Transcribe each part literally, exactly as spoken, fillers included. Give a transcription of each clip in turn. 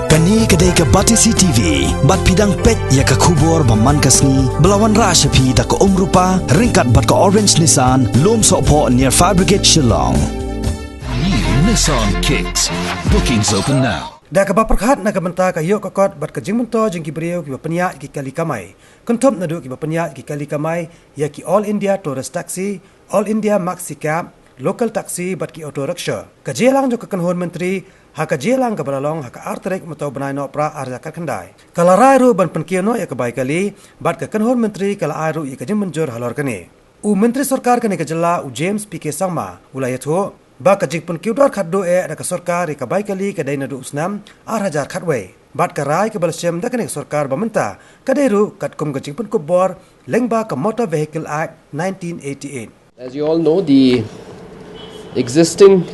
Kane ka dei ka Batesi T V, bad phi dang peit ïa ka khubor ba man ka sngi, ba la wanrah sha phi da ka Umrupa, ryngkat bad ka Orange Nissan, Lumsohphoh near Fire Brigade Shillong. New Nissan Kicks. Bookings open now. Da kaba pyrkhat na ka bynta ka ïoh ka kot bad ka jingmyntoi jong ki briew kiba pynïaid ki kali kamai, kynthup naduh kiba pynïaid ki kali kamai ïa ki All India Tourist Taxi, All India Maxi Cab, Local Taxi bad ki auto rickshaw. Ka jingïalang jong ka kynhun myntri ha ka jingïalang kaba la long ha ka ar tarik mynta u bnai Nohprah ar hajar khatkhyndai, ka la rai ruh ban pynkiew noh ïa ka bai kali, bad ka kynhun myntri ka la ai ruh ïa ka jingmynjur halor kane. U Myntri Sorkar kane ka jylla, u James P K Sangma, u la ïathuh ba ka jingpynkiew dor khatduh eh da ka sorkar ïa ka bai kali ka dei naduh u snem ar hajar khatwei, bad ka rai kaba la shim da kane ka sorkar ba mynta ka dei ruh katkum ka jingpynkup bor lyngba ka Motor Vehicle Act nineteen eighty-eight. As you all know, the existing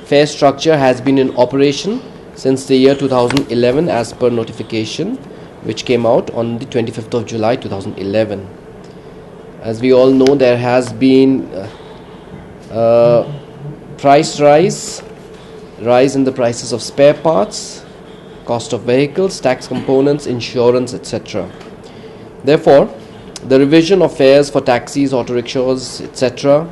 fare structure has been in operation since the year two thousand eleven, as per notification which came out on the twenty-fifth of July two thousand eleven. As we all know, there has been uh, uh, price rise, rise in the prices of spare parts, cost of vehicles, tax components, insurance, et cetera. Therefore, the revision of fares for taxis, auto rickshaws, et cetera,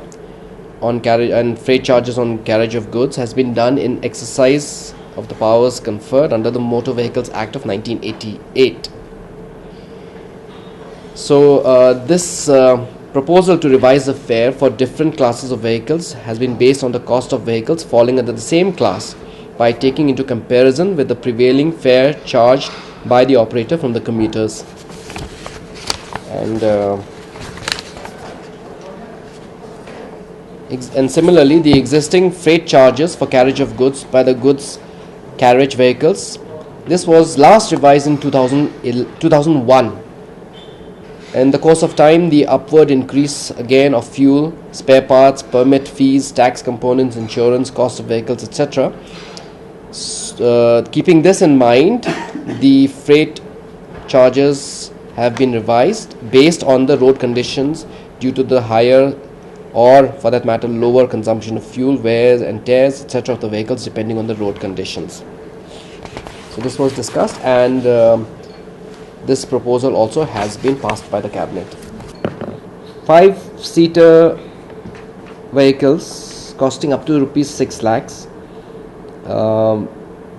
on carriage and freight charges on carriage of goods has been done in exercise of the powers conferred under the Motor Vehicles Act of nineteen eighty-eight. So, uh, this uh, proposal to revise the fare for different classes of vehicles has been based on the cost of vehicles falling under the same class by taking into comparison with the prevailing fare charged by the operator from the commuters. And uh, ex- and similarly, the existing freight charges for carriage of goods by the goods carriage vehicles. This was last revised in two thousand, two thousand one. In the course of time, the upward increase again of fuel, spare parts, permit fees, tax components, insurance, cost of vehicles, et cetera. S- uh, keeping this in mind, the freight charges have been revised based on the road conditions due to the higher, or for that matter, lower consumption of fuel, wear and tears, et cetera, of the vehicles depending on the road conditions. So this was discussed, and um, this proposal also has been passed by the cabinet. Five seater vehicles costing up to rupees six lakhs. Um,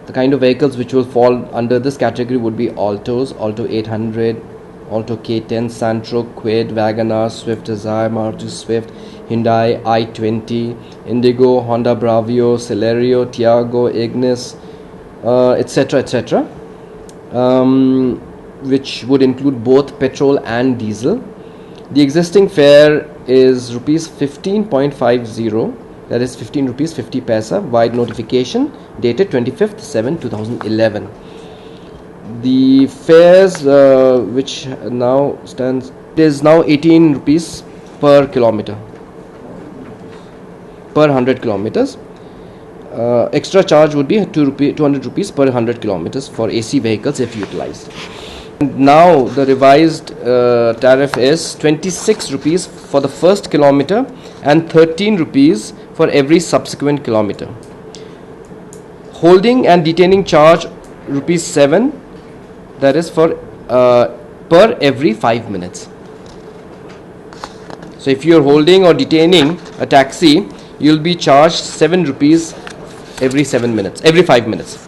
the kind of vehicles which will fall under this category would be Altos, Alto eight hundred, Alto K ten, Santro, Kwid, WagonR, Swift Dzire, Maruti Swift, Hyundai i twenty, Indigo, Honda Bravio, Celerio, Tiago, Ignis, uh, et cetera, et cetera, um, which would include both petrol and diesel. The existing fare is rupees fifteen point five zero, that is fifteen rupees fifty paisa, vide notification dated twenty-fifth seven two thousand eleven. The fares, uh, which now stands, it is now eighteen rupees per kilometer, per hundred kilometers. Uh, extra charge would be two rupee, two hundred rupees per hundred kilometers for A C vehicles if utilized. And now the revised uh, tariff is twenty-six rupees for the first kilometer and thirteen rupees for every subsequent kilometer. Holding and detaining charge rupees seven, that is for uh, per every five minutes. So if you are holding or detaining a taxi, you'll be charged seven rupees every seven minutes, every five minutes.